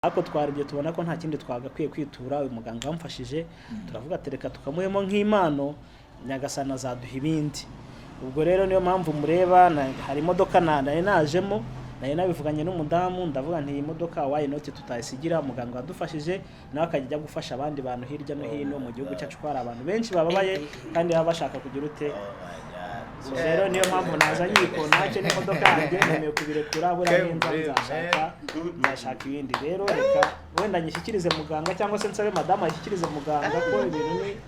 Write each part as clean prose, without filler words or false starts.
Ariko twarebye tubona ko nta kindi twagakwiye kwitura uyu muganga wamfashije. Turavuga ati: "Reka tukamuhemo nk'impano, Nyagasani azaduha ibindi." Ubwo rero niyo mpamvu mureba hari imodoka nari najemo, nari nabivuganye n'umudamu, ndavuga nti: "Iyi modoka, why not tutayisigira muganga wadufashije, nawe akajya ajya gufasha abandi bantu hirya no hino mu gihugu cyacu, ko hari abantu benshi bababaye kandi baba bashaka kugira ute?" So rero niyo mpamvu nazanye iyi kontake n'imodoka yanjye, nemeye kubirekura. Buriya ninza nzashaka ibindi. Rero reka wenda nyishyikirize muganga, cyangwa se nsabe madamu ayishyikirize muganga, ko ibintu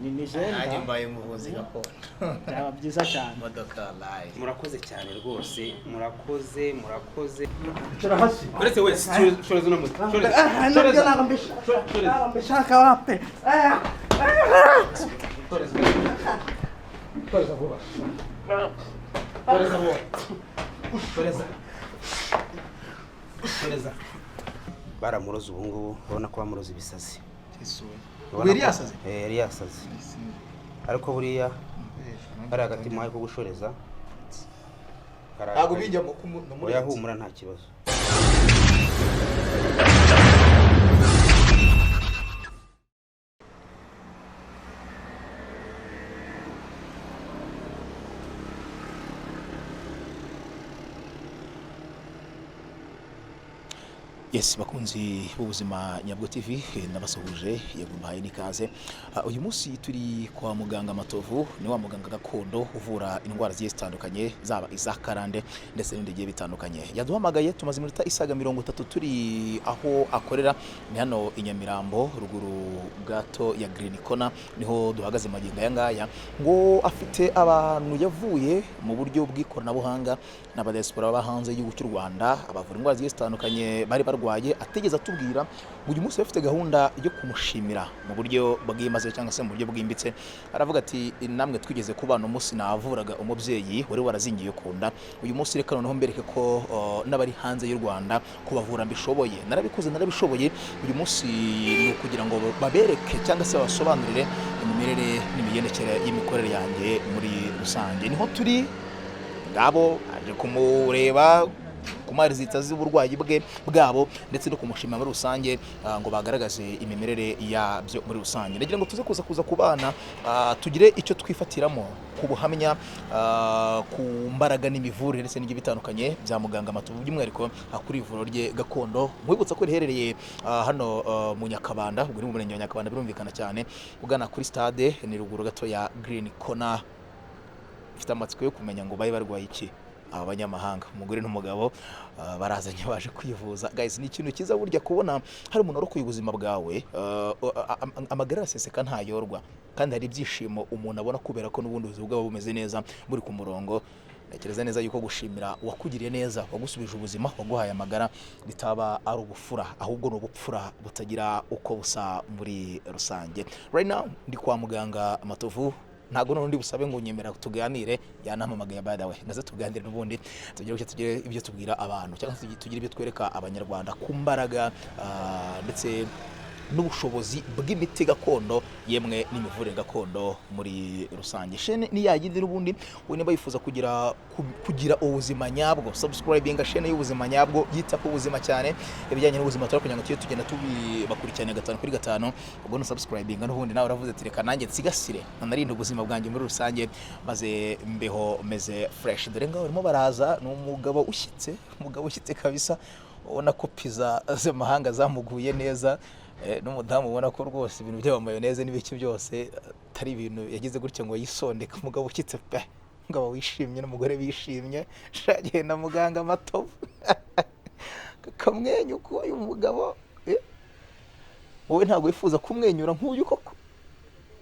ni Nanjye jenda. Mbaye umuvuzi gakondo. Byaba byiza cyane. Imodoka live. Murakoze cyane rwose, murakoze, murakoze. Icara hasi. Uretse wese shoreza uno muti. Ah, nabyo ntabwo mbishaka, ntabwo mbishaka, wapi. Ah, Shoreza vuba, shoreza vuba, shoreza, shoreza. Baramuroze. Ubu ngubu urabona ko bamuroze ibisazi. Ubu yari yasaze? Eh, yari yasaze, ariko buriya kariya gati muhaye ko gushoreza. Ntabwo bijya mu Oya, humura, nta kibazo. Yes, bakunzi b'Ubuzima Nyabwo TV, nabasuhuje, yego, mbahaye n'ikaze. Uyu munsi turi kwa muganga Matovu, ni wa muganga gakondo uvura indwara zigiye zitandukanye, zaba iza karande ndetse n'ibindi bigiye bitandukanye. Yaduhamagaye, tumaze iminota isaga 30 turi aho akorera, ni hano i Nyamirambo, ruguru gato ya Green Corner, niho duhagaze magingo aya ngaya. Ngo afite abantu yavuye mu buryo bw'ikoranabuhanga n'abadiaspora baba hanze y'igihugu cy'u Rwanda, abavura indwara zigiye zitandukanye bari barwaye, atigeze atubwira. Ngo uyu munsi bafite gahunda yo kumushimira mu buryo bwimaze cyangwa se mu buryo bwimbitse. Aravuga ati: "Namwe twigeze kubana, umunsi navuraga umubyeyi wari warazingiye ku nda. Uyu munsi reka noneho mbereke ko n'abari hanze y'u Rwanda kubavura mbishoboye, narabikoze, narabishoboye." Uyu munsi ni ukugira ngo babereke cyangwa se babasobanurire imimerere n'imigendekere y'imikorere yanjye muri rusange. Niho turi, ngabo aje kumureba, kumuha résultats z'uburwayi bwe bwabo ndetse no kumushima muri rusange, ngo bagaragaze imimerere yabyo muri rusange. Ndagira ngo tuze kuza kubana, tugire icyo twifatiramo ku buhamya, ku mbaraga n'imivurire ndetse n'ibyo bitandukanye bya muganga Matovu, by'umwihariko kuri ivuriro rye gakondo. Nkwibutsa ko riherereye hano mu Nyakabanda, ubwo ni mu murenge wa Nyakabanda, birumvikana cyane, ugana kuri stade, ni ruguru gato ya Green Corner. Mfite amatsiko yo kumenya ngo bari barwaye iki aba banyamahanga, umugore n'umugabo, barazanye baje kwivuza. Guys, ni ikintu cyiza burya kubona hari umuntu warokoye ubuzima bwawe. Amagara araseseka ntayorwa, kandi hari ibyishimo umuntu abona kubera ko n'ubundi ubuzima bwaba bumeze neza, buri ku murongo. Ntekereza neza yuko gushimira uwakugiriye neza, wagusubije ubuzima, waguhaye amagara, bitaba ari ubufura, ahubwo ni ubupfura butagira uko busa muri rusange. Right now ndi kwa muganga Matovu. Ntabwo n'undi busabe ngo nyemera tuganire, yanampamagaye by the way, naze tuganire n'ubundi, tugire icyo tugire ibyo tubwira abantu cyangwa se tugire ibyo twereka Abanyarwanda ku mbaraga ndetse n'ubushobozi bw'imiti gakondo, yemwe n'imivurire gakondo muri rusange. Shene ni ya yindi n'ubundi, we niba yifuza kugira ubuzima nyabwo, subscribinga shene y'Ubuzima Nyabwo, yita ku buzima cyane, ibijyanye n'ubuzima turakora kugira ngo tujye tugenda tubibakurikirana gatanu kuri gatanu. Ubwo no subscribinga n'ubundi nawe uravuze ati: "Reka nanjye nsigasire nanarinde ubuzima bwanjye muri rusange, maze mbeho meze fresh." Dore ngaho barimo baraza. Ni umugabo ushyitse, umugabo ushyitse kabisa, ubona ko pizza z'amahanga zamuguye neza, n'umudamu ubona ko rwose ibintu by'amamayoneze n'ibiki byose atari ibintu yagize gutya ngo yisondeke. Umugabo ushyitse pe, umugabo wishimye n'umugore bishimye. Shagenda muganga Matovu kamwenyu ko uyu mugabo, wowe ntabwo wifuza kumwenyura nk'uyu koko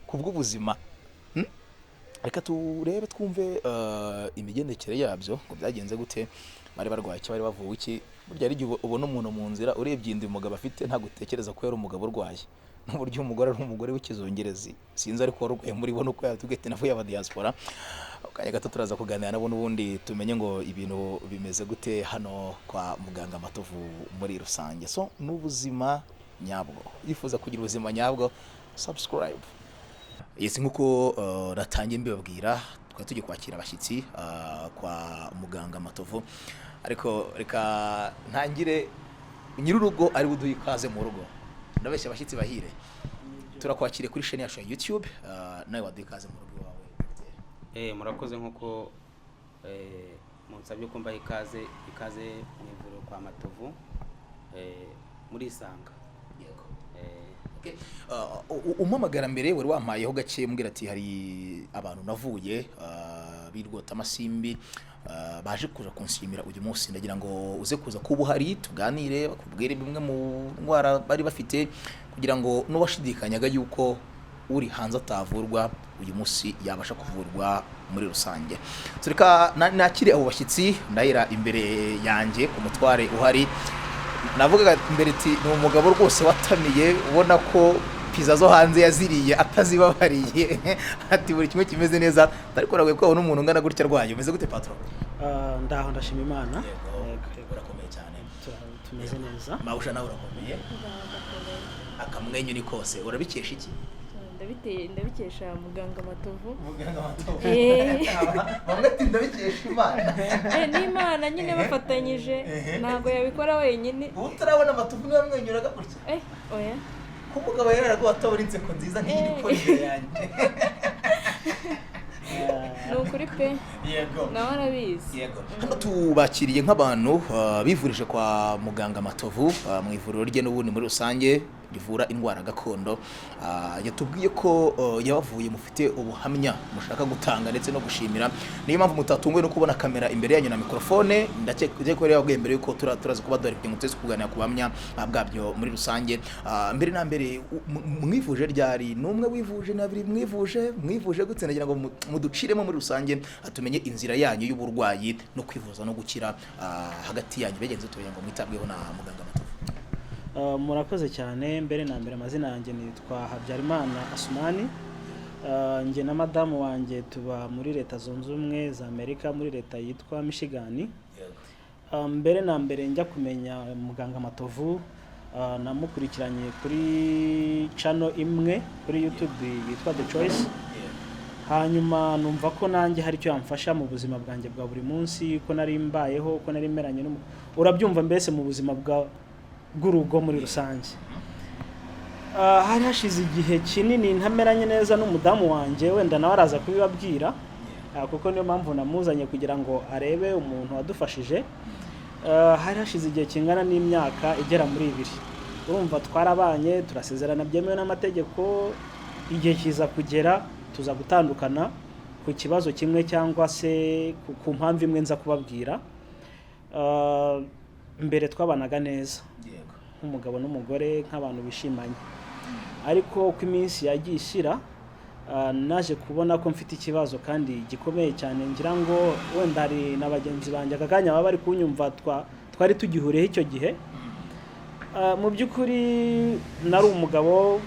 kubw'ubuzima? Reka turebe, twumve imigendekere yabyo, ngo byagenze gute, bari barwaye iki, bari bavuwe iki. Burya hari igihe ubona umuntu mu nzira, urebye inda uyu mugabo afite, ntabwo utekereza ko yari umugabo urwaye, n'uburyo umugore ari umugore w'ikizungerezi. Sinzi ariko warurwaye muri bo, nuko yatubwiye ati navuye aba diaspora. Akanya gato turaza kuganira nabo n'ubundi, tumenye ngo ibintu bimeze gute hano kwa muganga Matovu muri rusange. So n'ubuzima nyabwo, yifuza kugira ubuzima nyabwo, subscribe. Yes, nkuko natangiye mbibabwira, twari tugiye kwakira abashyitsi kwa muganga Matovu, ariko reka ntangire. Nyir'urugo ari we uduha ikaze mu rugo. Ndabeshya, abashyitsi bahire? Turakwakiriye kuri chaîne yacu ya YouTube. Nawe waduha ikaze mu rugo iwawe, Dr. Murakoze. Nk'uko munsabye ko mbaha ikaze, ikaze mu ivuriro kwa Matovu, murisanga. Yego. Okay. Umpamagara mbere wari wampayeho gake, mbwira ati hari abantu navuye birwota amasimbi, baje kuza kunshimira uyu munsi. Ndagira ngo uze kuza kuba uhari, tuganire, bakubwire bimwe mu ndwara bari bafite, kugira ngo n'uwashidikanyaga yuko uri hanze atavurwa, uyu munsi yabasha kuvurwa muri rusange. So, reka nakire abo bashyitsi. Ndahera imbere yanjye ku mutware uhari. Navugaga mbere ati ni umugabo rwose watamiye, ubona ko pizza zo hanze yaziriye atazibabariye, ati buri kimwe kimeze neza, ariko nawe ko n'umuntu ungana gutya arwaye. Umeze gute, patron? Ah, ndaho, ndashima Imana. Yego. Urakomeye cyane. Tumeze neza. Mabusha, nawe urakomeye, akamwenyu ni kose. Urabikesha iki? Ndabikesha muganga Matovu. Muganga Matovu. Eh. Bamwe ati ndabikesha Imana. N'Imana nyine bafatanyije, ntabwo yabikora wenyine. Ubu turabona Amatovu niba amwenyuraga gutya. Oya. Ko umugabo yari atabura inseko nziza nk'iyi ikora imbere yanjye. Ni ukuri pe. Yego. Nawe arabizi. Yego. Hano tubakiriye nk'abantu bivurije kwa muganga Matovu, mu ivuriro rye n'ubundi muri rusange rivura indwara gakondo. Yatubwiye ko yabavuye, mufite ubuhamya mushaka gutanga ndetse no gushimira. Niyo mpamvu mutatunguwe no kubona kamera imbere yanyu na mikrofone. Ndakeka ko rero yababwiye mbere yuko turaza kuba duhari kugira ngo tuze kuganira ku buhamya bwabyo muri rusange. Mbere na mbere, mwivuje ryari? Ni umwe wivuje, ni babiri mwivuje? Mwivuje gute? Ndagira ngo muduciremo muri rusange, tumenye inzira yanyu y'uburwayi no kwivuza no gukira. Hagati yanyu begenze tugira ngo mwitabweho na muganga Matovu. Murakoze cyane. Mbere na mbere, amazina yanjye nitwa Habyarimana Asumani. Njye na madamu wanjye tuba muri Leta Zunze Ubumwe za Amerika, muri leta yitwa Michigan. Mbere na mbere njya kumenya muganga Matovu, namukurikiranye kuri channel imwe kuri YouTube yitwa The Choice. Hanyuma numva ko nanjye hari icyo yamfasha mu buzima bwanjye bwa buri munsi, ko nari mbayeho, ko nari meranye urabyumva, mbese mu buzima bw'urugo muri rusange. Hari hashize igihe kinini ntameranye neza n'umudamu wanjye. Wenda nawe araza kubibabwira, kuko niyo mpamvu namuzanye kugira ngo arebe umuntu wadufashije. Hari hashize igihe kingana n'imyaka igera muri 2. Urumva twarabanye, turasezerana byemewe n'amategeko, igihe kiza kugera tuza gutandukana ku kibazo kimwe cyangwa se ku mpamvu imwe nza kubabwira. Mbere twabanaga neza nk'umugabo n'umugore, nk'abantu bishimanye, ariko uko iminsi yagiye ishira, naje kubona ko mfite ikibazo kandi gikomeye cyane. Ngira ngo wenda hari na bagenzi banjye aka kanya baba bari kunyumva twari tugihuriyeho icyo gihe. Mu by'ukuri nari umugabo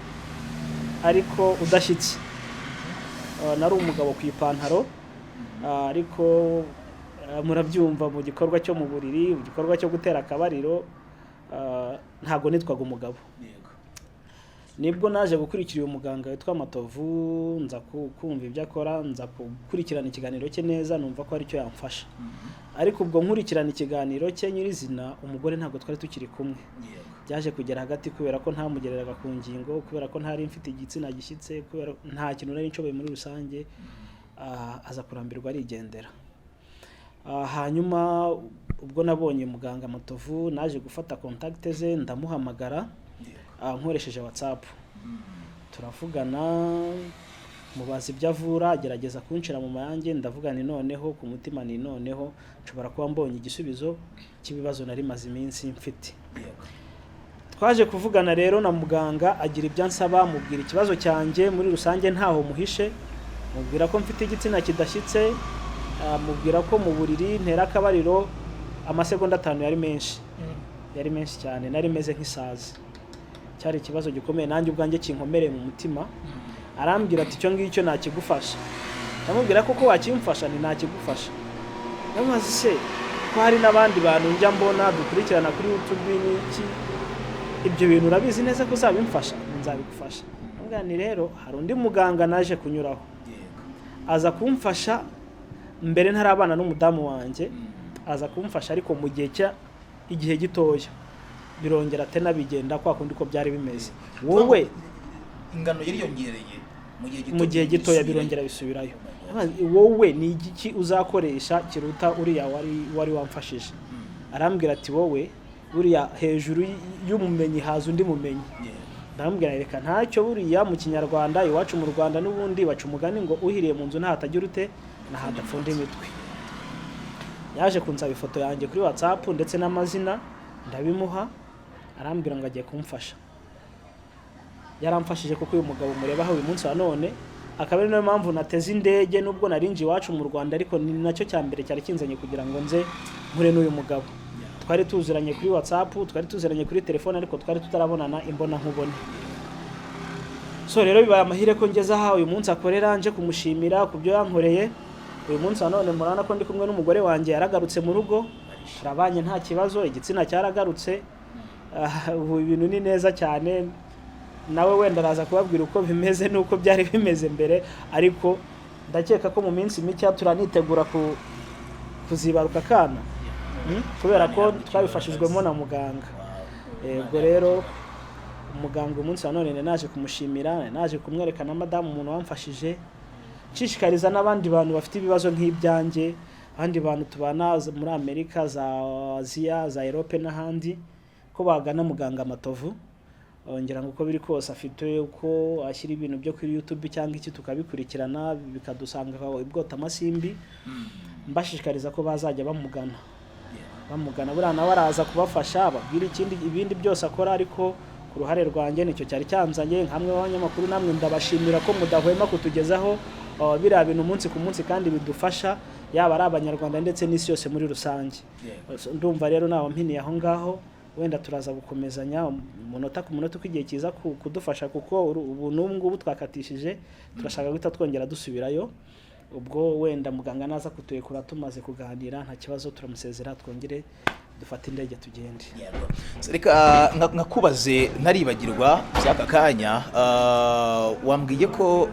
ariko udashyitse. Nari umugabo ku ipantaro, ariko murabyumva, mu gikorwa cyo mu buriri, mu gikorwa cyo gutera akabariro, ntabwo nitwaga umugabo. Nibwo naje gukurikira uyu muganga witwa Matovu, nza kumva ibyo akora, nza gukurikirana ikiganiro cye neza, numva ko aricyo yamfasha. Ariko ubwo nkurikirana ikiganiro cye nyirizina, umugore ntabwo twari tukiri kumwe. Byaje kugera hagati, kubera ko ntamugereraga ku ngingo, kubera ko ntari mfite igitsina gishyitse, kubera nta kintu nari nshoboye muri rusange, aza kurambirwa arigendera. Hanyuma ubwo nabonye muganga Matovu, naje gufata contact ze, ndamuhamagara nkoresheje WhatsApp, turavugana, mubaza ibyo avura, agerageza kunshira mu mayange. Ndavuga ni noneho ku mutima, ni noneho nshobora kuba mbonye igisubizo cy'ibibazo nari maze iminsi mfite. Twaje kuvugana rero na muganga, agira ibyo ansaba, mubwira ikibazo cyanjye muri rusange, ntaho muhishe, mubwira ko mfite igitsina kidashyitse, mubwira ko mu buriri ntera akabariro amasegonda 5 yari menshi, yari menshi cyane, nari meze nk'isazi. Cyari ikibazo gikomeye nanjye ubwanjye kinkomereye mu mutima. Arambwira ati icyo ngicyo nakigufasha. Ndamubwira ko wakimfasha, nti nakigufasha. Ndamubaza se ko hari n'abandi bantu njya mbona dukurikirana kuri YouTube n'iki, ibyo bintu urabizi neza ko uzabimfasha? Nzabigufasha. Ndamubwira nti rero hari undi muganga naje kunyuraho aza kumfasha mbere ntarabana n'umudamu wanjye, aza kumfasha ariko mu gihe cya igihe gitoya. Birongera tena bigenda kwa kundi ko byari bimeze. Wowe Ingano yariyongereye mu gihe gito. Mu gihe gitoya birongera bisubirayo. Wowe ni igiki uzakoresha kiruta uriya wari wamfashije? Arambwira ati: "Wowe buriya hejuru y'umumenyi haza undi mumenyi." Ndamubwira: "Reka ntacyo." Buriya mu Kinyarwanda iwacu mu Rwanda n'ubundi baca umugani ngo uhiriye mu nzu ntahatagira ute ntahadapfunda imitwe. Yaje kunsaba ifoto yanjye kuri WhatsApp ndetse n'amazina, ndabimuha. Arambwira ngo agiye kumfasha. Yaramfashije kuko uyu mugabo murebaho uyu munsi wa none akaba ari nayo mpamvu nateze indege, nubwo narinje iwacu mu Rwanda, ariko ni nacyo cya mbere cyari kinzanye kugira ngo nze mpure n'uyu mugabo. Twari tuziranye kuri WhatsApp, twari tuziranye kuri telefone, ariko twari tutarabonana imbona nkubone. So rero bibaye amahire ko ngeze aha uyu munsi akorera, nje kumushimira ku byo yankoreye. Uyu munsi wa none murabona ko ndi kumwe n'umugore wanjye, yaragarutse mu rugo, turabanye nta kibazo, igitsina cyaragarutse. Ubu ibintu ni neza cyane. Nawe wenda araza kubabwira uko bimeze n'uko byari bimeze mbere, ariko ndakeka ko mu minsi mike turanitegura kuzibaruka akana. Kubera ko twabifashijwemo na muganga. Ubwo rero umuganga umunsi wa none nari naje kumushimira, nari naje kumwereka na madamu umuntu wamfashije, nshishikariza n'abandi bantu bafite ibibazo nk'ibyanjye, abandi bantu tubana muri Amerika, za Aziya, za Europe n'ahandi, ko bagana muganga Matovu. Ngira ngo uko biri kose afite uko ashyira ibintu byo kuri YouTube cyangwa iki, tukabikurikirana bikadusanga aho ibwota amasimbi. Mbashishikariza ko bazajya bamugana, buriya nawe araza kubafasha, ababwira ikindi ibindi byose akora. Ariko ku ruhare rwanjye nicyo cyari cyanzanye. Nkamwe b'abanyamakuru namwe ndabashimira ko mudahwema kutugezaho biriya bintu umunsi ku munsi kandi bidufasha, yaba ari Abanyarwanda ndetse n'isi yose muri rusange. So, ndumva rero nawe mpiniye aho ngaho, wenda turaza gukomezanya umunota ku munota uko igihe kiza kudufasha, kuko ubu n'ubu ngubu twakatishije, turashaka guhita twongera dusubirayo. Ubwo wenda muganga naza kuturekura tumaze kuganira, nta kibazo, turamusezera twongere dufate indege tugende. So, reka nkakubaze ntaribagirwa by'aka kanya. Wambwiye ko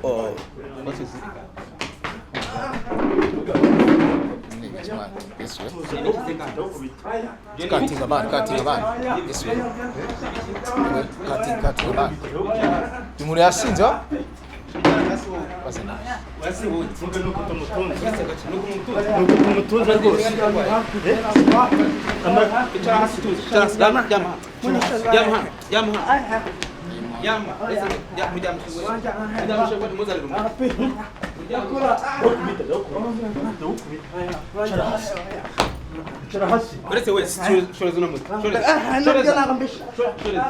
katinga abana, katinga abana. Yesu we, katinga, katinga abana. Uyu muntu yasinze wa baze nabi. Umutunze rwose. Icara hasi tuzi, icara hasi, ryama, ryama hano, ryama hano, ryama hano, ryama, ese muryamishe we, muryamishe we, muzanire umuntu. Icara hasi. Uretse we, shoreza uno muti, shoreza, Nabyo shoreza, ntabwo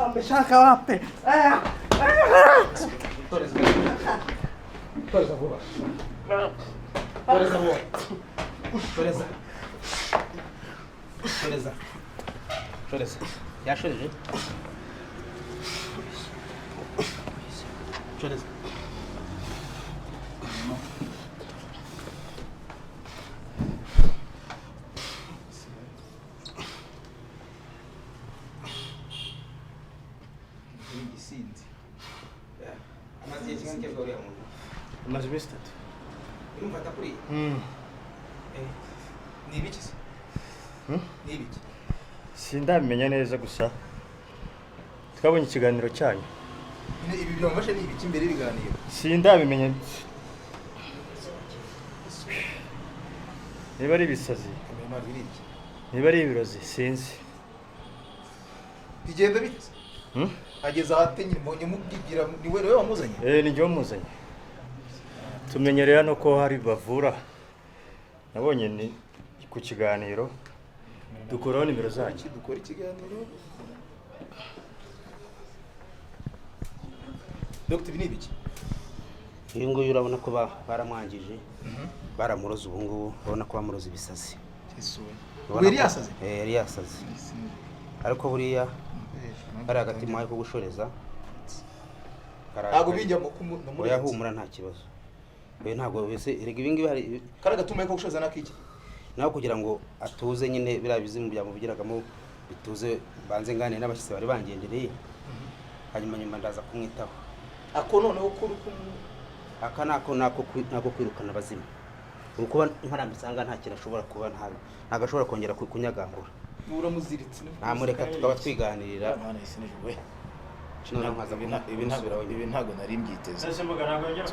mbishaka wapi. Shoreza, shoreza vuba, shoreza vuba, shoreza, shoreza, shoreza, yashoreje, shoreza. Amaze igihe kingana iki uriya muntu? Amaze iminsi 3. Urumva atakuriye? Ni ibiki se? Ni ibiki? Sindabimenya neza, gusa twabonye ikiganiro cyanyu. Nyine ibi byamufashe ni ibiki mbere y'ibiganiro? Sindabimenya niba ari ibisazi, Kamera ni ibiki? niba ari ibirozi, sinzi. Bigenda bite se? Hmm? Ageze ahate nyine mbonye mubwibwira ni we wamuzanye? Eh, ni njye wamuzanye. Tumenyereye hano ko hari bavura, nabonye ni ku kiganiro, dukuraho nimero zanyu. Iki dukora ikiganiro. Dr, ibi ni ibiki? Uyu nguyu urabona ko baramwangije, baramuroze. Ubu ngubu urabona ko bamuroze ibisazi. Ubu yari yasaze? Eh, yari yasaze, ariko buriya kari hagati muhaye ko gushoreza. Ntabwo bijya mu Oya, humura, nta kibazo. Oya, ntabwo wese erega ibi ngibi hari Kari gatuma ko gushoza nakiki? Nawe kugira ngo atuze nyine, biriya bizimu byamuvugiragamo bituze, mbanze nganire n'abashyitsi bari bangendereye, hanyuma nyuma ndaza kumwitaho. Ako noneho kuri kumu Aka nako kwirukana abazimu. Ubu kuba nkarambitse aha ngaha nta kintu ashobora kuba, ntabwo ashobora kongera kunyagambura. Uramuziritse. Namureka tukaba twiganirira. Mwana isi nijoro we. Noneho nkaza Ibi ntabwo kumusubiraho. ibi ntabwo nari mbyiteze. Ese mbuga ntabwo yongera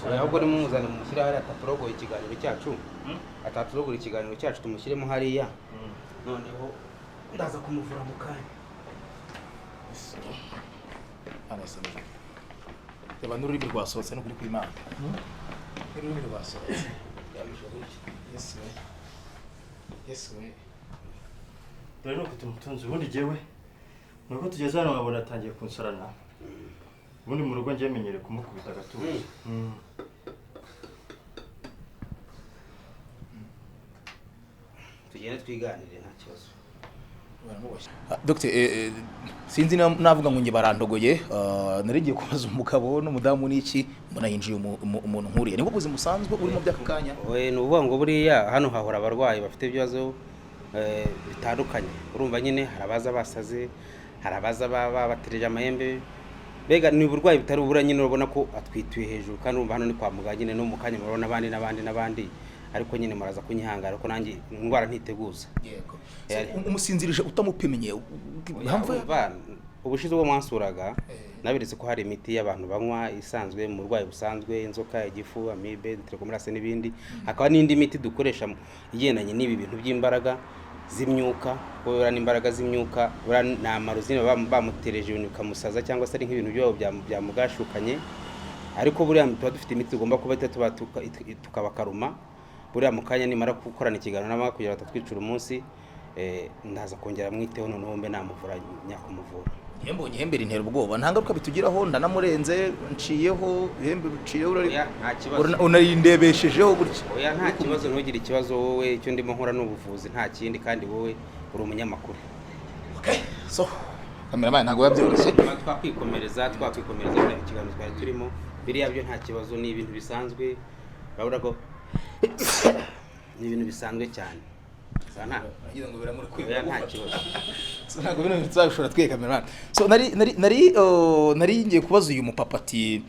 Oya, ahubwo nimumuzane mumushyire hariya ataturogoye ikiganiro cyacu, ataturogoye ikiganiro cyacu, tumushyiremo hariya, noneho ndaza kumuvura mu kanya. Mwana isi nijoro. Reba n'ururimi rwasohotse, n'ukuri kw'Imana. N'ururimi rwasohotse. Yesu we. Yesu we. Dore nuko tumutunze. Ubundi jyewe nuko tugeze hano nkabona atangiye kunsarana. Ubundi mu rugo njye menyereye kumukubita agatuza. Tugende twiganire, nta kibazo. Dr, sinzi navuga ngo njye barandogoye, nari ngiye kubaza umugabo n'umudamu n'iki, mbona yinjiye umuntu nkuriye. Nibwo buzima busanzwe urimo by'aka kanya? We, ni ukuvuga ngo buriya hano hahora abarwayi bafite ibibazo bitandukanye. Urumva nyine hari abaza basaze, hari abaza babatereje amahembe, mbega ni uburwayi butari ubura nyine. Urabona ko atwituye hejuru, kandi urumva hano ni kwa muganga nyine, no mu kanya murabona abandi n'abandi n'abandi, ariko nyine muraza kunyihangara ko nanjye indwara ntiteguza. Yego. Eh. Umusinzirije utamupimye impamvu? Urumva, ubushize ubwo mwansuraga naberetse ko hari imiti y'abantu banywa isanzwe mu burwayi busanzwe, inzoka, igifu, amibe, trichomonas n'ibindi, hakaba n'indi miti dukoresha igendanye n'ibi bintu by'imbaraga z'imyuka, kuko buriya n'imbaraga z'imyuka, buriya ni amarozi bamutereje ibintu bikamusaza, cyangwa se ari nk'ibintu byabo byamugashukanye. Ariko buriya tuba dufite imiti tugomba kuba tuba tukabakaruma. Buriya mu kanya nimara gukorana ikiganiro n'abanga kugira ngo batatwicira umunsi, ndaza kongera mwiteho, noneho mbe namuvura nyakumuvura. Njye mbonye ihembe rintera ubwoba, nta ngaruka bitugiraho? Ndanamurenze, nciyeho ihembe, ruciyeho. Oya, nta kibazo. Unarindebeshejeho gutya. Oya, nta kibazo, ntugire ikibazo wowe. Icyo ndimo nkora ni ubuvuzi, nta kindi, kandi wowe uri umunyamakuru. Okay, so cameraman, ntabwo biba byoroshye. Tuba twakwikomereza buriya ikiganiro twari turimo. Biriya byo nta kibazo, ni ibintu bisanzwe. Urabona ko ni ibintu bisanzwe cyane. Gusa Nagize ngo biramuri. Oya, nta kibazo. So, ntabwo bino bintu tuzabishobora twiye, cameraman. So nari ngiye kubaza uyu mupapa ati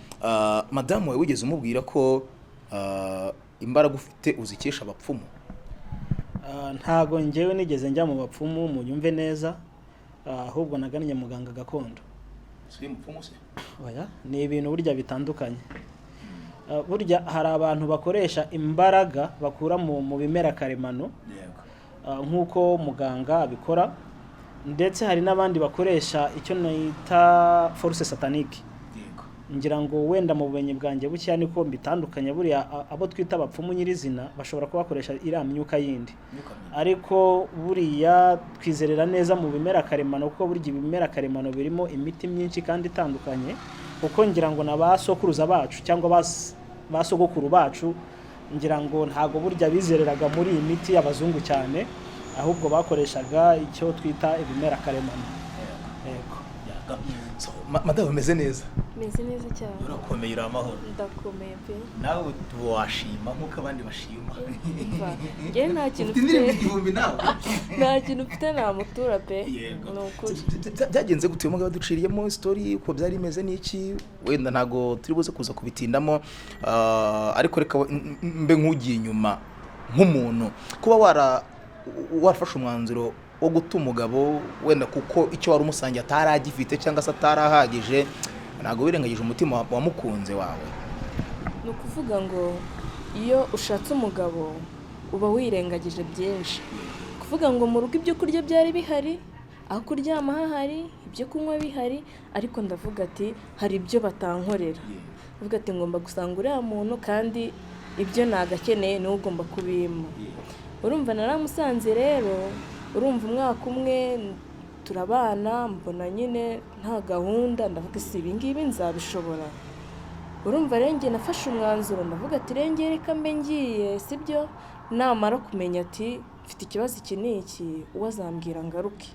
madamu wawe wigeze umubwira ko imbaraga ufite uzikesha abapfumu? Ntago njyewe nigeze njya mu bapfumu, munyumve neza, ahubwo nagannye muganga gakondo. Si mupfumu se? Oya, ni ibintu burya bitandukanye. Burya hari abantu bakoresha imbaraga bakura mu bimera karemano, nk'uko muganga abikora, ndetse hari n'abandi bakoresha icyo nita force satanique. Ngira ngo wenda mu bumenyi bwanjye bukeya niko mbitandukanya. Buriya abo twita abapfumu nyirizina bashobora kuba bakoresha iriya myuka yindi, ariko buriya twizerera neza mu bimera karemano, kuko burya ibimera karemano birimo imiti myinshi kandi itandukanye, kuko ngira ngo na ba sokuruza bacu cyangwa ba sogokuru bacu, ngira ngo ntabwo burya bizereraga muri iyi miti y'abazungu cyane, ahubwo bakoreshaga icyo twita ibimera karemano. Yego. So, madamu, umeze neza? Meze neza cyane. Urakomeye, uri amahoro? Ndakomeye pe. Nawe washima nk'uko abandi bashima? Umva, njyewe nta kintu Ufite indirimbo mfite. 1000 nawe. Nta kintu mfite namutura pe. Yego. Ni ukuri. Byagenze gute? Uyu mugabo duciriyemo story uko byari bimeze n'iki, wenda ntago turi buze kuza kubitindamo, ariko reka mbe nk'ugiye inyuma nk'umuntu kuba warafashe umwanzuro wo guta umugabo, wenda kuko icyo wari umusangiye atari agifite cyangwa se atarahagije, ntabwo wirengagije umutima wamukunze wawe? Ni ukuvuga ngo iyo ushatse umugabo uba wirengagije byinshi. Kuvuga ngo mu rugo ibyo kurya byari bihari, aho kuryama hahari, ibyo kunywa bihari, ariko ndavuga ati hari ibyo batankorera. Ndavuga ati ngomba gusanga uriya muntu, kandi ibyo nagakeneye niwe ugomba kubimpa. Urumva naramusanze rero, urumva umwaka umwe turabana, mbona nyine nta gahunda, ndavuga si ibi ngibi nzabishobora. Urumva rero njye nafashe umwanzuro, ndavuga ati rero njye reka mbe ngiye, sibyo, namara kumenya ati mfite ikibazo iki n'iki, uwo azambwira ngaruke.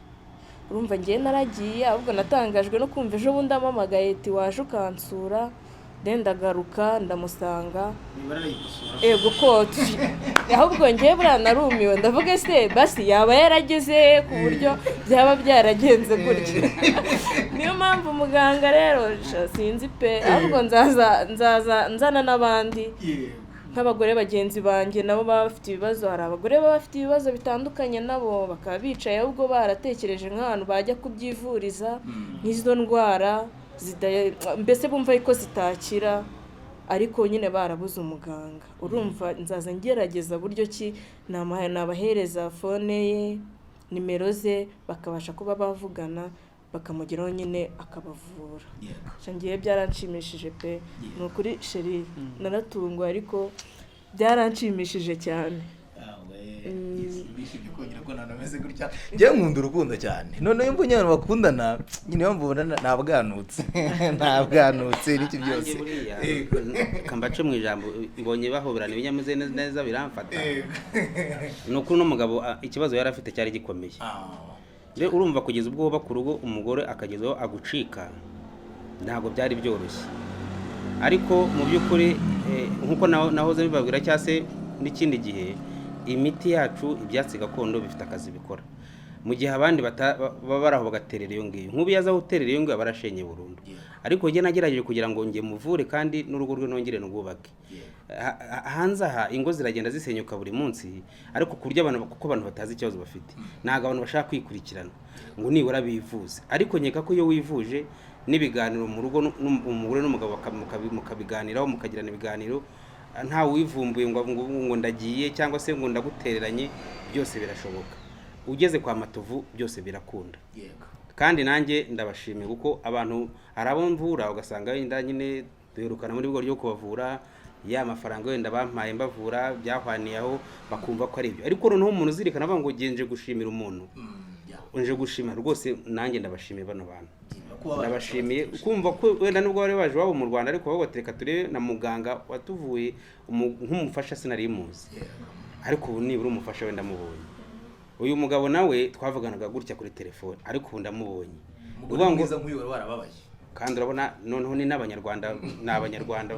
Urumva njye naragiye, ahubwo natangajwe no kumva ejo bundi ampamagaye ati waje ukansura, then ndagaruka ndamusanga. Ego koti, ahubwo njye buriya narumiwe, ndavuga se basi yaba yarageze ku buryo byaba byaragenze gutya? Niyo mpamvu muganga rero sha, sinzi pe, ahubwo nzaza nzana n'abandi. Nk'abagore bagenzi banjye nabo baba bafite ibibazo, hari abagore baba bafite ibibazo bitandukanye, nabo bakaba bicaye ahubwo baratekereje nk'ahantu bajya kubyivuriza nk'izo ndwara mbese bumva ko zitakira, ariko nyine barabuze umuganga. Urumva nzaza ngerageza buryo ki nabahereza phone ye, nimero ze, bakabasha kuba bavugana, bakamugeraho nyine akabavura. Sha, ngiye byaranshimishije pe, ni ukuri chéri, naratunguwe ariko byaranshimishije cyane. Bishimye kongera ko ameze gutya. Njyewe nkunda urukundo cyane. Noneho iyo mbonye abantu bakundana nyine, iyo mbona nabwanutse nabwanutse n'iki byose. Nanjye buriya kambace mu ijambo, mbonye bahoberana ibinyameze neza biramfata. Ni ukuri uno mugabo ikibazo yari afite cyari gikomeye. Rero urumva, kugeza ubwo wubaka urugo, umugore akagezaho agucika, ntabwo byari byoroshye. Ariko mu by'ukuri nk'uko nahoze mbibabwira cyangwa se n'ikindi gihe, imiti yacu, ibyatsi gakondo bifite akazi bikora mu gihe abandi baba bari aho bagaterera iyo ngiyo. Nk'ubu iyo aza guterera iyo ngiyo aba arashenye burundu, ariko njye nagerageje kugira ngo njye muvure kandi n'urugo rwe nongere nurwubake. Hanze aha ingo ziragenda zisenyuka buri munsi, ariko ku buryo abantu, kuko abantu batazi ikibazo bafite, ntabwo abantu bashaka kwikurikirana ngo nibura bivuze. Ariko nkeka ko iyo wivuje n'ibiganiro mu rugo, umugore n'umugabo mukabiganiraho, mukagirana ibiganiro, nta wivumbuye ngo ndagiye cyangwa se ngo ndagutereranye, byose birashoboka. Ugeze kwa Matovu byose birakunda. Kandi nanjye ndabashimiye, kuko abantu hari abo mvura ugasanga wenda nyine duherukana muri bwo ryo kubavura, ya mafaranga wenda bampaye mbavura byahwaniye aho, bakumva ko ari ibyo. Ariko noneho umuntu uzirikana avuga ngo nje gushimira umuntu, nje gushima rwose, nanjye ndabashimiye bano bantu, ndabashimiye kumva ko wenda nubwo bari baje iwabo mu Rwanda, ariko bavuga bati reka turebe na muganga watuvuye nk'umufasha. Sinari muzi, ariko ubu nibura umufasha wenda ndamubonye. Uyu mugabo nawe twavuganaga gutya kuri telefone, ariko ubu ndamubonye. Umugore Uvuga ngo mwiza nk'uyu wari warababaye. Kandi urabona noneho ni n'Abanyarwanda, ni Abanyarwanda,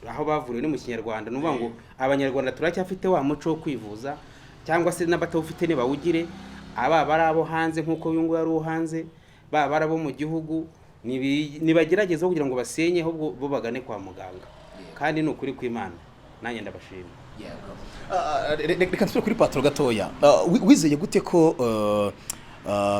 aho bavuriwe ni mu Kinyarwanda. Ni ukuvuga ngo Abanyarwanda turacyafite wa muco wo kwivuza, cyangwa se n'abatawufite ntibawugire. Aba bari abo hanze nk'uko uyu nguyu ari uwo hanze, baba ari abo mu gihugu, nibagerageze kugira ngo basenye, ahubwo bo bagane kwa muganga. Kandi ni ukuri kw'Imana, nanjye ndabashima. Reka nsubire kuri patro gatoya. Wizeye gute ko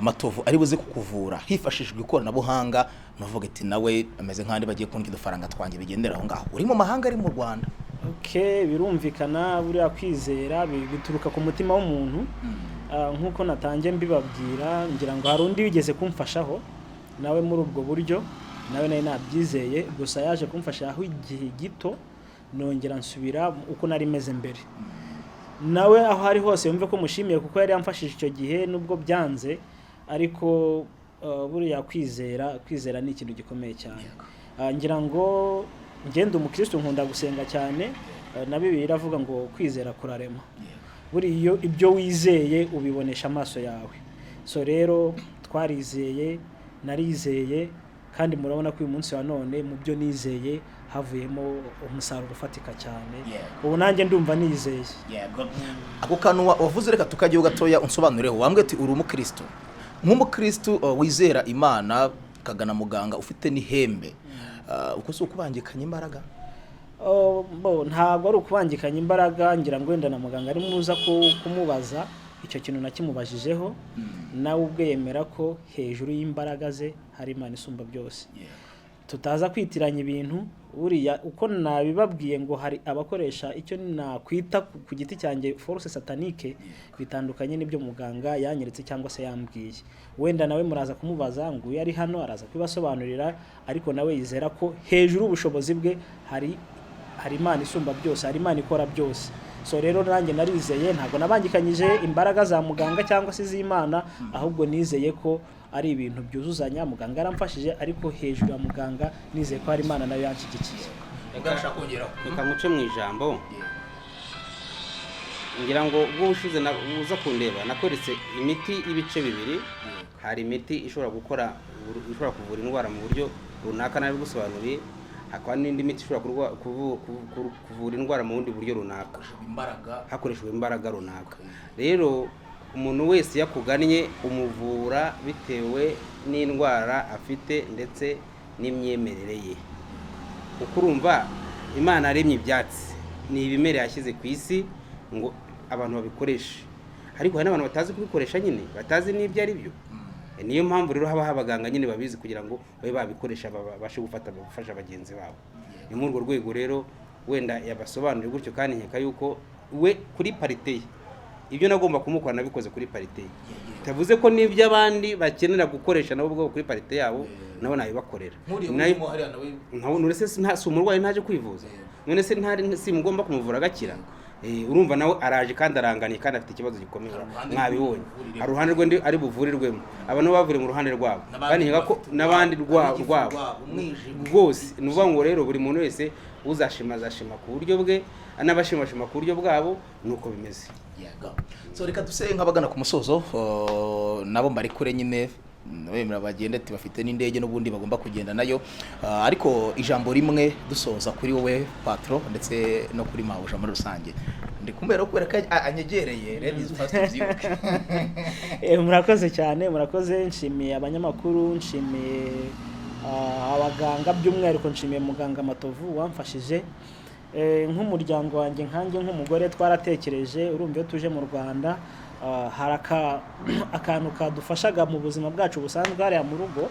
Matovu ari buze kukuvura hifashishijwe ikoranabuhanga, nuvuga ati nawe ameze nk'andi bagiye kundya udufaranga twanjye, bigendera aho ngaho, uri mu mahanga, ari mu Rwanda? Okay, birumvikana, buriya kwizera bituruka ku mutima w'umuntu. Nk'uko natangiye mbibabwira, ngira ngo hari undi wigeze kumfashaho nawe muri ubwo buryo, nawe nari nabyizeye, gusa yaje kumfasha aho igihe gito nongera nsubira uko nari meze mbere. Nawe aho ari hose yumve ko mushimiye, kuko yari yamfashije icyo gihe nubwo byanze. Ariko buriya kwizera ni ikintu gikomeye cyane. Ngira ngo ngende umukristo, nkunda gusenga cyane, na Bibiliya iravuga ngo kwizera kurarema. Buriya iyo ibyo wizeye ubibonesha amaso yawe. So rero twarizeye, narizeye, kandi murabona ko uyu munsi wa none mu byo nizeye havuyemo umusaruro ufatika cyane. Ubu nanjye ndumva nizeye. Ako kantu wavuze reka tukajyaho gatoya, unsobanureho. Wambwiye ati uri umukristo. Nk'umukristo wizera Imana, ukagana muganga ufite n'ihembe, uko si ukubangikanya imbaraga? Oh, bo ntabwo ari ukubangikanya imbaraga. Ngira ngo wenda na muganga ari muza kumubaza icyo kintu nakimubajijeho, nawe ubwe yemera ko hejuru y'imbaraga ze hari Imana isumba byose. Tutaza kwitiranya ibintu. Buriya uko nabibabwiye ngo hari abakoresha icyo nakwita ku giti cyanjye force satanique, bitandukanye n'ibyo muganga yanyeretse cyangwa se yambwiye. Wenda nawe muraza kumubaza ngo uyu ari hano araza kubibasobanurira, ariko nawe yizera ko hejuru y'ubushobozi bwe hari Imana isumba byose, hari Imana ikora byose. So rero nanjye narizeye, ntabwo nabangikanyije imbaraga za muganga cyangwa se iz'Imana, ahubwo nizeye ko ari ibintu byuzuzanya. Muganga yaramfashije, ariko hejuru ya muganga nizeye ko hari Imana nayo yanshyigikiye. Reka nguce mu ijambo. Ngira ngo ubwo ubushize uza kundeba nakweretse imiti y'ibice bibiri. Hari imiti ishobora gukora, ishobora kuvura indwara mu buryo runaka nabigusobanuriye, hakaba n'indi miti ishobora kuvura indwara mu bundi buryo runaka hakoreshejwe imbaraga runaka. Rero umuntu wese iyo akugannye umuvura bitewe n'indwara afite ndetse n'imyemerere ye, kuko urumva Imana yaremye ibyatsi. Ni ibimera yashyize ku isi ngo abantu babikoreshe, ariko hari n'abantu batazi kubikoresha nyine, batazi n'ibyo ari byo. Niyo mpamvu rero habaho abaganga nyine babizi kugira ngo babe babikoresha, babashe gufasha bagenzi babo. Ni muri urwo rwego rero wenda yabasobanuriye gutyo, kandi nkeka yuko we kuri part ye ibyo nagomba kumukora nabikoze kuri part ye, bitavuze ko n'ibyo abandi bakenera gukoresha nabo ubwabo kuri part yabo nabo nabibakorera. Nk'uriya urimo hariya nawe? None se si umurwayi ntaje kwivuza? None se ntari si mugomba kumuvura agakira? Urumva nawe araje kandi aranganiye kandi afite ikibazo gikomeye. Hari uruhande Mwabibonye. rw'ubuvuriremo. Hari uruhande rwe ndi ari buvurirwemo, abantu bavuriye mu ruhande rwabo, N'abandi kandi nkeka ko bafite n'abandi urwabo, ab'igifu rwabo rwabo, umwijima. rwose. Ni ukuvuga ngo rero buri muntu wese uzashima azashima ku buryo bwe, n'abashimashima ku buryo bwabo, ni uko bimeze. Yego. So reka duse nk'abagana ku musozo, nabo mbari kure nyine bemera bagende, ati bafite n'indege n'ubundi bagomba kugenda nayo. Ariko ijambo rimwe dusoza kuri wowe patro ndetse no kuri mabuja muri rusange, ndi kumera kubera ko anyegereye, ladies first, byibuke. Murakoze cyane, murakoze. Nshimiye abanyamakuru, nshimiye abaganga, by'umwihariko nshimiye muganga Matovu wamfashije. Nk'umuryango wanjye, nkanjye nk'umugore, twaratekereje. Urumva iyo tuje mu Rwanda, hari akantu kadufashaga mu buzima bwacu busanzwe hariya mu rugo.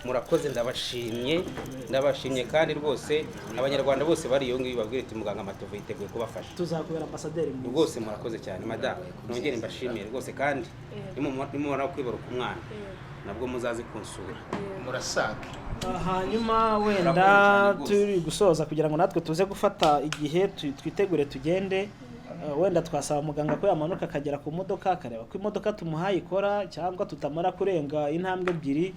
Murakoze, ndabashimye, ndabashimye kandi rwose Abanyarwanda bose bari iyo ngiyo babwire ati muganga Matovu yiteguye kubafasha. Tuzakubera ambasaderi mwiza. Rwose murakoze cyane, madamu, nongere mbashimire rwose, kandi nimumara kwibaruka umwana nabwo muzaze kunsura. Murasake. Hanyuma wenda Murakoze cyane rwose. Turi gusoza kugira ngo natwe tuze gufata igihe twitegure tugende. Wenda twasaba muganga ko yamanuka akagera ku modoka, akareba ko imodoka tumuhaye ikora, cyangwa tutamara kurenga intambwe ebyiri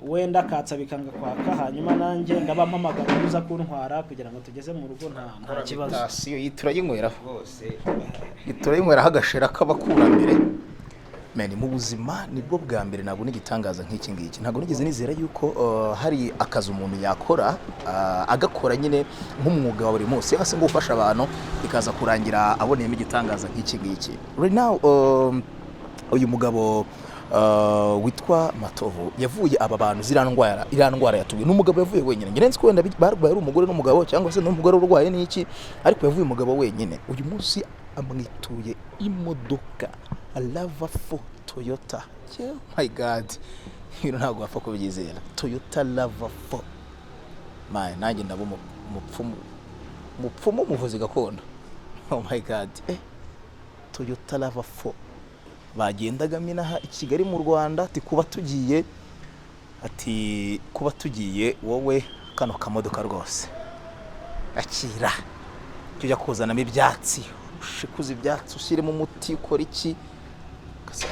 wenda akatsa bikanga kwaka, hanyuma nanjye ndaba mpamagara uza kuntwara kugira ngo tugeze mu rugo nta kibazo. Sitasiyo iyi turayinyweraho. Rwose. Turayinyweraho agashera k'abakurambere. Men, mu buzima nibwo bwa mbere nabona igitangaza nk'iki ngiki. Ntabwo nigeze nizera yuko hari akazi umuntu yakora, agakora nyine nk'umwuga wa buri munsi, cyangwa se ngo ufasha abantu, bikaza kurangira aboneyemo igitangaza nk'iki ngiki. Right now, uyu mugabo witwa Matovu yavuye aba bantu ziriya ndwara, iriya ndwara yatubwiye ni umugabo yavuye wenyine. Njye nzi ko wenda barwaye ari umugore n'umugabo, cyangwa se n'umugore urwaye n'iki, ariko yavuye umugabo wenyine. Uyu munsi amwituye imodoka RAV4 Toyota. Oh my God, ibintu ntabwo wapfa kubyizera. Toyota RAV4. Man, nanjye ndaba umupfumu, umupfumu, umuvuzi gakondo. Oh my God, Toyota RAV4 bagendagamo inaha i Kigali mu Rwanda, ati kuba tugiye, ati kuba tugiye, wowe kano kamodoka rwose akira, jya ujya kuzanamo ibyatsi, ushikuze ibyatsi, ushyiremo umuti, ukora iki,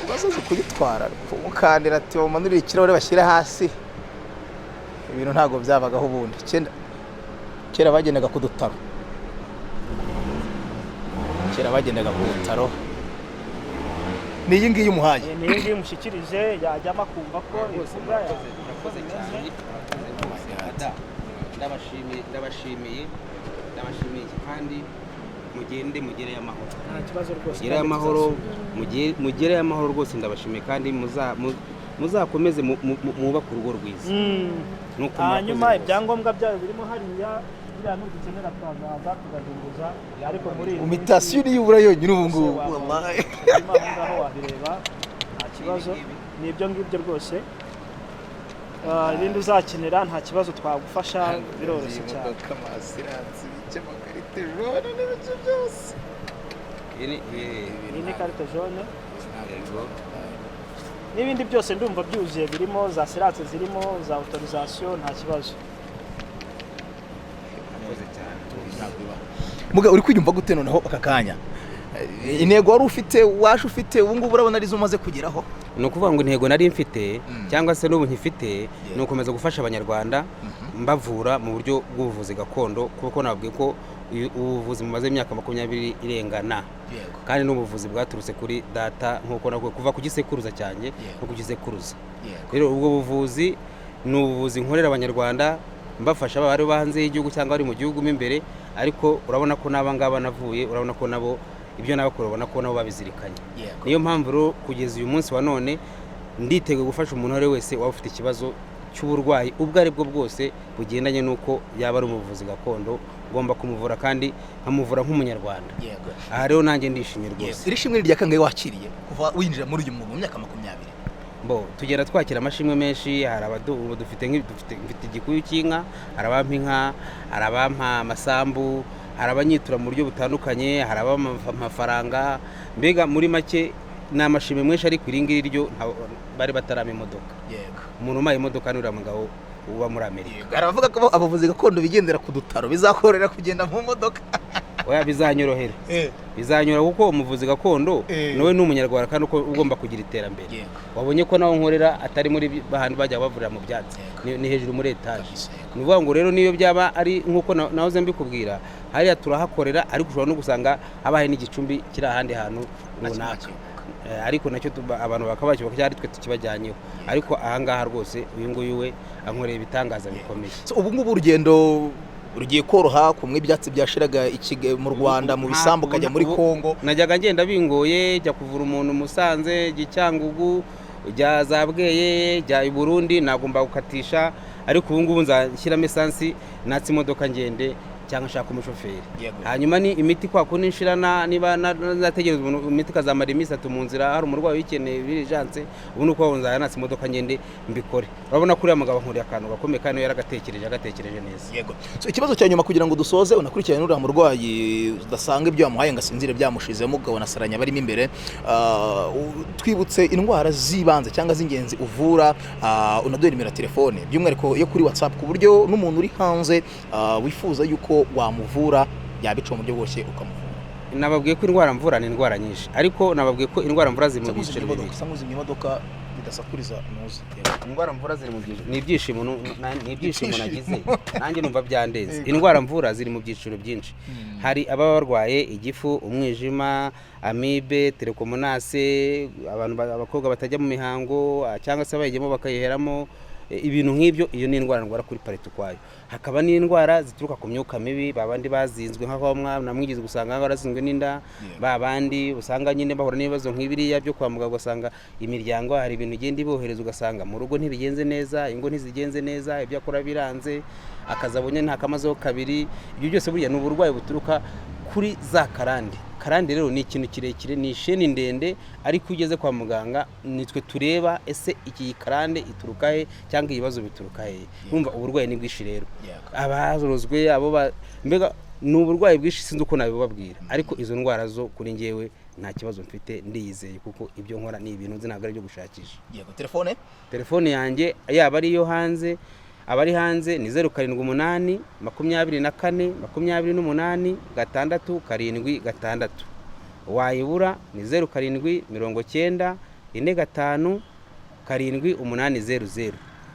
ugasoza kuyitwara umukandira, ati bamanurire ikirahure bashyire hasi. Ibintu ntabwo byabagaho ubundi. Kera bagendaga ku dutaro, kera bagendaga ku dutaro. Ni iyi ngiyi umuhaye? Ni iyi ngiyi mushyikirije, yajyamo akumva ko Rwose ivuga. murakoze, murakoze cyane, murakoze rwose, madamu, ndabashimiye, ndabashimiye, ndabashimiye, kandi mugende mugereyo amahoro. Nta kibazo rwose. Mugereyo amahoro, mugereyo amahoro rwose, ndabashimiye, kandi muzakomeze mwubake urugo rwiza. Nuko murakoze Hanyuma rwose. ibyangombwa byayo birimo hariya, biriya nudukenera twazaza tugahinduza, ariko muri iyi Imitasiyo niyibura yonyine ubu ngubu. Wallahi. Hanyuma aho ngaho wabireba, nta kibazo, ni ibyo ngibyo rwose. Ibindi uzakenera nta kibazo, twagufasha, biroroshye cyane. Imodoka, amasiransi, ibice, amakarite jaune n'ibice byose. Iyi ni carte jaune. Yego. N'ibindi byose ndumva byuzuye, birimo za assurance, zirimo za autorisation, nta kibazo. Murakoze cyane. Muga, uri kwiyumva gute noneho aka kanya? Intego wari ufite, waje ufite, ubu ngubu urabona arizo umaze kugeraho? Ni ukuvuga ngo intego nari mfite, cyangwa se n'ubu nkifite, ni ugukomeza gufasha Abanyarwanda mbavura mu buryo bw'ubuvuzi gakondo, kuko nababwiye ko ubuvuzi bumaze imyaka 20 irengana, kandi n'ubuvuzi bwaturutse kuri data, nk'uko navuga, kuva ku gisekuruza cyanjye no ku gisekuruza. Rero ubwo buvuzi ni ubuvuzi nkorera Abanyarwanda, mbafasha, baba ari hanze y'igihugu cyangwa bari mu gihugu mo imbere. Ariko urabona ko n'aba ngaba navuye, urabona ko nabo ibyo nabakora, ubona ko nabo babizirikanye. Niyo mpamvu rero kugeza uyu munsi wa none nditeguye gufasha umuntu uwo ari we wese waba ufite ikibazo cy'uburwayi ubwo ari bwo bwose bugendanye n'uko yaba ari umuvuzi gakondo, ngomba kumuvura kandi nkamuvura nk'Umunyarwanda. Aha rero nanjye ndishimye rwose. Iri shimwe rya kangahe wakiriye kuva winjira muri uyu mwuga mu myaka 20? Bo tugenda twakira amashimwe menshi. Hari ubu dufite mfite igikuyu cy'inka, hari abampa inka, hari abampa amasambu, hari abanyitura mu buryo butandukanye, hari abampa amafaranga. Mbega muri make ni amashimwe menshi, ariko iri ngiri ryo bari batarama imodoka. Umuntu umpaye imodoka ni uriya mugabo uba muri Amerika. Hari abavuga ko abavuzi gakondo bigendera ku dutaro, bizakorohera kugenda mu modoka? Oya, bizanyorohera, bizanyura, kuko umuvuzi gakondo nawe ni Umunyarwanda kandi uko ugomba kugira iterambere. Wabonye ko nawe nkorera atari muri bahandi bajya bavurira mu byatsi, ni hejuru muri etaje. Ni ukuvuga ngo rero niyo byaba ari nk'uko nahoze mbikubwira, hariya turahakorera, ariko ushobora no gusanga haba hari n'igicumbi kiri ahandi hantu runaka. Ariko nacyo abantu bakaba bacyubaka cyangwa ari twe tukibajyanyeho. Ariko ahangaha rwose uyu nguyu we ankoreye ibitangaza bikomeye. So, ubu ngubu urugendo rugiye koroha, kumwe ibyatsi byashiraga mu Rwanda mu bisambu ukajya muri Kongo. Najyaga ngenda bingoye, jya kuvura umuntu Musanze, jya i Cyangugu, jya za Bweye, jya i Burundi, nagomba gukatisha. Ariko ubu ngubu nzashyiramo esansi, natse imodoka ngende, cyangwa nshaka umushoferi. Hanyuma ni imiti kwa kundi nshirana, niba nategereza umuntu, imiti ikazamara iminsi 3 mu nzira, hari umurwayi uyikeneye birijanse. Ubu ni uko nzajya natse imodoka ngende mbikore. Urabona ko uriya mugabo ankuriye akantu gakomeye, kandi yaragatekereje, agatekereje neza. So, ikibazo cya nyuma kugira ngo dusoze, unakurikirane n'uriya murwayi udasanga ibyo wamuhaye ngo asinzire byamushizemo, ukabona asaranya barimo imbere. Twibutse indwara z'ibanze cyangwa z'ingenzi uvura, unaduhe nimero ya telefone by'umwihariko yo kuri WhatsApp, ku buryo n'umuntu uri hanze wifuza yuko wamuvura yabica mu buryo bwose ukamuvura. Nababwiye ko indwara mvura ni indwara nyinshi, ariko nababwiye ko indwara mvura ziri mu byiciro bibiri. Usa nk'uzimya imodoka bidasakuriza muze. Indwara mvura ziri mu byiciro, ni ibyishimo ni ibyishimo nagize nanjye numva byandenze. Indwara mvura ziri mu byiciro byinshi. Hari ababa barwaye igifu, umwijima, amibe, telekomonase, abantu abakobwa batajya mu mihango, cyangwa se bayijyamo bakayiheramo, ibintu nk'ibyo. Iyo ni indwara ndwara kuri parite ukwayo. Hakaba n'indwara zituruka ku myuka mibi, ba bandi bazinzwe, nk'aho namwigeze gusanga barazinzwe n'inda, ba bandi usanga nyine bahura n'ibibazo nk'ibiriya byo kwa muganga, ugasanga imiryango hari ibintu igenda ibohereza, ugasanga mu rugo ntibigenze neza, ingo ntizigenze neza, ibyo akora biranze, akazi abonye ntakamazeho kabiri. Ibyo byose buriya ni uburwayi buturuka kuri za karande. Karande rero ni ikintu kirekire, ni isheni ndende, ariko iyo ugeze kwa muganga nitwe tureba ese iki karande ituruka he, cyangwa ibibazo bituruka he. Urumva uburwayi ni bwinshi rero, abarozwe abo mbega ni uburwayi bwinshi, sinzi uko nabibabwira. Ariko izo ndwara zo kuri njyewe nta kibazo mfite, ndiyizeye, kuko ibyo nkora ni ibintu nzi, ntabwo ari ibyo gushakisha. Yego, telefone? Telefone yanjye yaba ari iyo hanze, abari hanze ni 078 24 28 6 7 6. Wayibura ni 07 90 45 7 8 0 0.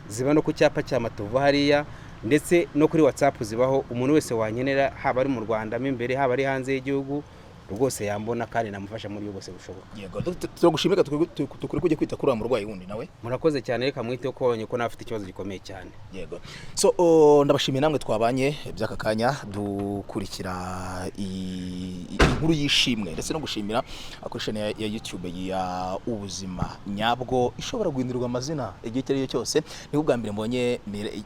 Ziba no ku cyapa cya Matovu hariya, ndetse no kuri WhatsApp zibaho. Umuntu wese wankenera, haba ari mu Rwanda mo imbere, haba ari hanze y'igihugu, rwose yambona kandi namufasha muri bwose bushoboka. Yego, turagushimira, tukuri kujya kwita kuri uriya murwayi wundi nawe. Murakoze cyane, reka mwiteho ko wabonye ko nawe afite ikibazo gikomeye cyane. Yego. So, ndabashimiye namwe twabanye by'aka kanya dukurikira inkuru y'ishimwe, ndetse no gushimira kuri chaîne ya YouTube ya Ubuzima Nyabwo, ishobora guhindurirwa amazina igihe icyo ari cyo cyose. Nibwo bwa mbere mbonye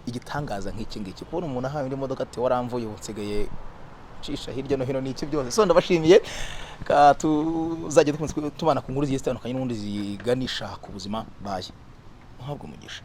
igitangaza nk'iki ngiki, kubona umuntu ahawe indi modoka ati waramvuye ubu nsigaye cisha hirya no hino n'iki byose. So ndabashimiye, ka tuzajya dukomeza tubana ku nkuru zigiye zitandukanye n'ubundi ziganisha ku buzima. Baye muhabwe umugisha.